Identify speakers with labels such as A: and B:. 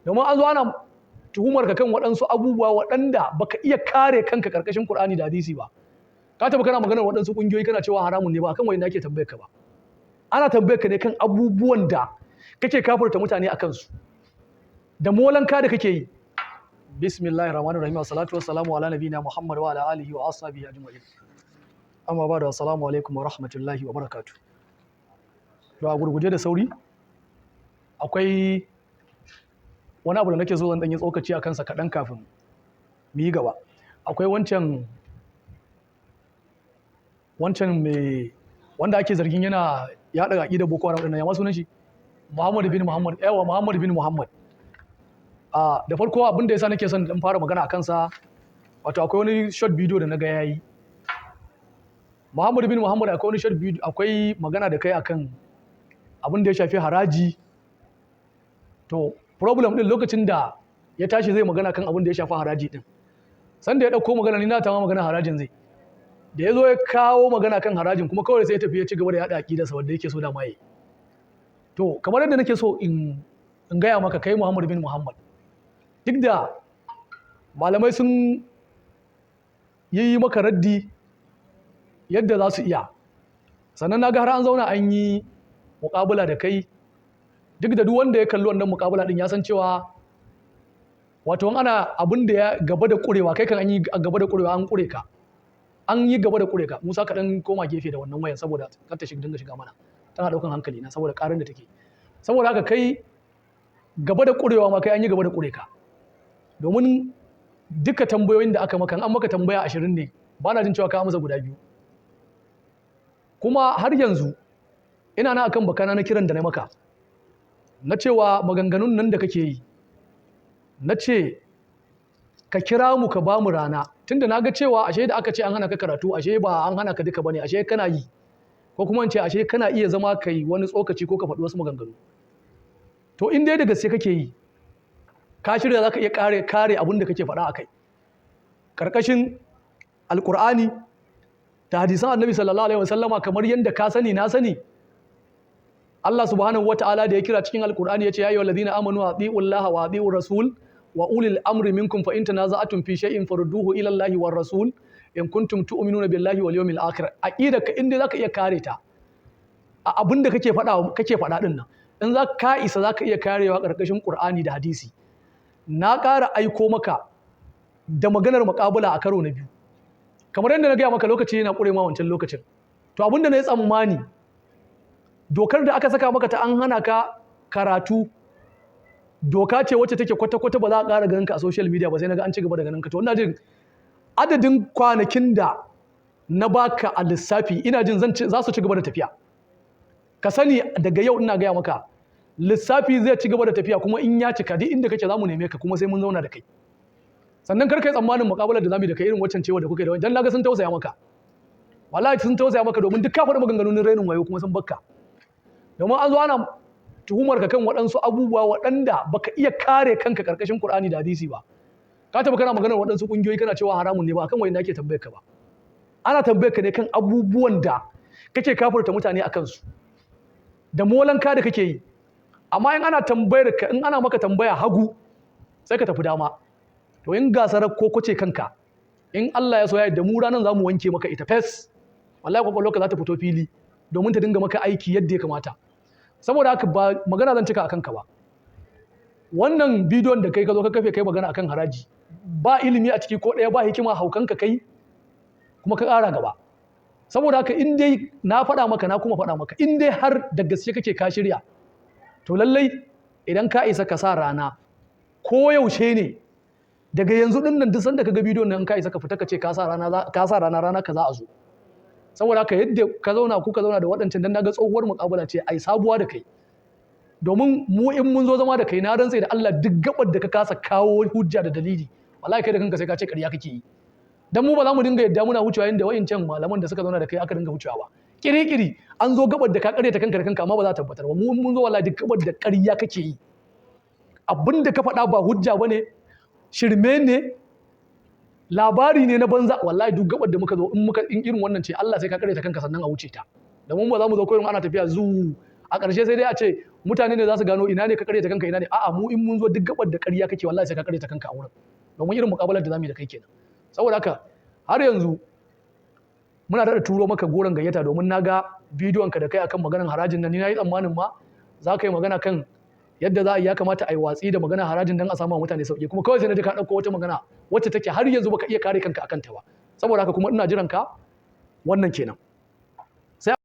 A: Domin an zo ana tuhumar ka kan waɗansu abubuwa waɗanda baka iya kare kanka karkashin Qur'ani da hadisi ba. Ka taɓa kana maganar waɗansu ƙungiyoyi kana cewa haramun ne, ba akan wanda ake tambayar ka ba. Ana tambayar ka ne kan abubuwan da kake kafirta mutane a kansu da molanka da kake yi. Bismillahir rahmanir rahim. Salatu wassalamu ala nabiyina Muhammad wa ala alihi wa ashabihi ajma'in. Amma ba da, assalamu alaikum wa rahmatullahi wa barakatuh. To, a gurguje da sauri, akwai wani abu da nake so zan ɗan yi tsokaci a kansa kaɗan kafin mu yi gaba. Akwai wancan mai wanda ake zargin yana yaɗa aƙidar Boko Haram ɗin nan, ya ma sunan shi? Muhammad bin Muhammad. Yawa, Muhammad bin Muhammad. A da farko, abin da yasa nake son dan fara magana a kansa, wato akwai wani short video da na ga yayi. Muhammad bin Muhammad, akwai wani short video, akwai magana da kai akan abin da ya shafi haraji. To, problem din, lokacin da ya tashi zai magana kan abin da ya shafi haraji din, sanda ya dauko magana, ni na ta ma magana harajin zai, da ya zo ya kawo magana kan harajin kuma, kawai sai ya tafi ya ci gaba da yaɗa aƙidarsa wanda yake so da maye. To, kamar yadda nake so in gaya maka, kai Muhammad bin Muhammad, duk da malamai sun yi maka raddi yadda za su iya, sannan na ga har an zauna an yi muƙabala da kai, duk da duk wanda ya kalli wannan muƙabala din ya san cewa, wato ana abin da ya gaba da ƙurewa, kai kan an yi gaba da ƙurewa, an ƙure ka, an yi gaba da ƙure ka. Musa, ka dan koma gefe da wannan wayan saboda kar ta shiga dinga shiga mana, tana ɗaukan hankali na saboda ƙarin da take. Saboda haka, kai gaba da ƙurewa ma, kai an yi gaba da ƙure ka, domin duka tambayoyin da aka maka, an maka tambaya 20 ne, ba na jin cewa ka amsa guda biyu. Kuma har yanzu ina na akan bakana na kiran da na maka na cewa maganganun nan da kake yi, na ce ka kira mu ka ba mu rana, tunda na ga cewa ashe da aka ce an hana ka karatu, ashe ba an hana ka duka bane, ashe kana yi, ko kuma in ce ashe kana iya zama kai wani tsokaci ko ka faɗi wasu maganganu. To, in dai da gaske kake yi, ka shirya za ka iya kare abin da kake faɗa a kai ƙarƙashin Alƙur'ani da hadisan Annabi sallallahu alaihi wasallama, kamar yadda ka sani na sani, Allah subhanahu wata'ala da ya kira cikin Alƙur'ani ya ce, "Ya ayyuhal ladina amanu atiullaha wa atiur rasul wa ulil amri minkum, fa in tanaza'tum fi shay'in farudduhu ila Allahi war rasul in kuntum tu'minuna billahi wal yawmil akhir." Aqidarka, in dai zaka iya kare ta a abin da kake faɗa din nan, in za ka isa zaka iya karewa ƙarƙashin Qur'ani da hadisi, na ƙara aiko maka da maganar muƙabala a karo na biyu. Kamar yadda na gaya maka, lokaci yana ƙure ma wancan lokacin. To, abin da na yi tsammani, dokar da aka saka maka ta an hana ka karatu, doka ce wacce take kwata-kwata ba za a ƙara ganin ka a social media ba, sai na ga an ci gaba da ganin ka. To, ina jin adadin kwanakin da na baka a lissafi, ina jin za su ci gaba da tafiya. Ka sani, daga yau ina gaya maka, lissafi zai ci gaba da tafiya, kuma in ya cika, duk inda kake za mu neme ka, kuma sai mun zauna da kai. Sannan kar kai tsammanin muƙabalar da zamu yi da kai irin waccan cewa da kuke da wani dan naga sun tausaya maka. Wallahi sun tausaya maka, domin duk ka faɗi maganganun rainin wayo kuma sun bakka, domin an zo ana tuhumar ka kan waɗansu abubuwa waɗanda baka iya kare kanka karkashin Qur'ani da hadisi ba. Ka taɓa kana maganar waɗansu ƙungiyoyi kana cewa haramun ne, ba akan wanda ake tambayar ka ba. Ana tambayar ka ne kan abubuwan da kake kafirta mutane a kansu da molanka da kake yi. Amma in ana tambayar ka, in ana maka tambaya hagu, sai ka tafi dama. To, in gasar ko ce kanka, in Allah ya so ya yarda, mu ranan za mu wanke maka ita fes. Wallahi kwakwalwarka za ta fito fili domin ta dinga maka aiki yadda ya kamata. Saboda haka, ba magana zan cika akan ka ba. Wannan bidiyon da kai ka zo ka kafe kai magana akan haraji, ba ilimi a ciki ko ɗaya, ba hikima, haukan ka kai kuma ka ƙara gaba. Saboda haka, in dai na faɗa maka, na kuma faɗa maka, in dai har da gaske kake ka shirya, to lallai idan ka isa ka sa rana, ko yaushe ne daga yanzu din nan, duk sanda ka ga bidiyon nan, in ka isa ka fita ka ce ka sa rana, ka sa rana, rana kaza a zo. Saboda haka, yadda ka zauna, kuka zauna da waɗancan, dan naga tsohuwar muƙabala ce, ai sabuwa da kai, domin mu in mun zo zama da kai, na rantse da Allah, duk gabar da ka kasa kawo hujja da dalili, wallahi kai da kanka sai ka ce ƙarya kake yi. Dan mu ba za mu dinga yadda muna wucewa inda wayancan malaman da suka zauna da kai aka dinga wucewa ba. Kiri-kiri an zo gabar da ka ƙaryata kanka da kanka, amma ba za ta tabbatar ba. Mu mun zo, wallahi duk gabar da ƙarya kake yi, abin da ka faɗa ba hujja bane, shirme ne, labari ne na banza, wallahi duk gabar da muka zo, in muka in irin wannan ce, Allah sai ka ƙaryata kanka sannan a wuce ta. Da mun ba za mu zo koyon ana tafiya zu A ƙarshe sai dai a ce mutane ne za su gano ina ne ka karyata kanka, ina ne a'a. Mu in mun zo, duk gabar da ƙarya kake, wallahi sai ka karyata kanka a wurin, domin irin muƙabalar da zamu yi da kai kenan. Saboda haka har yanzu muna da turo maka goron gayyata, domin na ga bidiyon ka da kai akan maganar harajin nan. Ni na yi tsammanin ma za ka yi magana kan yadda za a yi, ya kamata a yi watsi da magana harajin don a samu mutane sauki, kuma kawai sai na ji ka ɗauko wata magana wacce take har yanzu baka iya kare kanka akan ta ba. Saboda haka kuma ina jiran ka. Wannan kenan.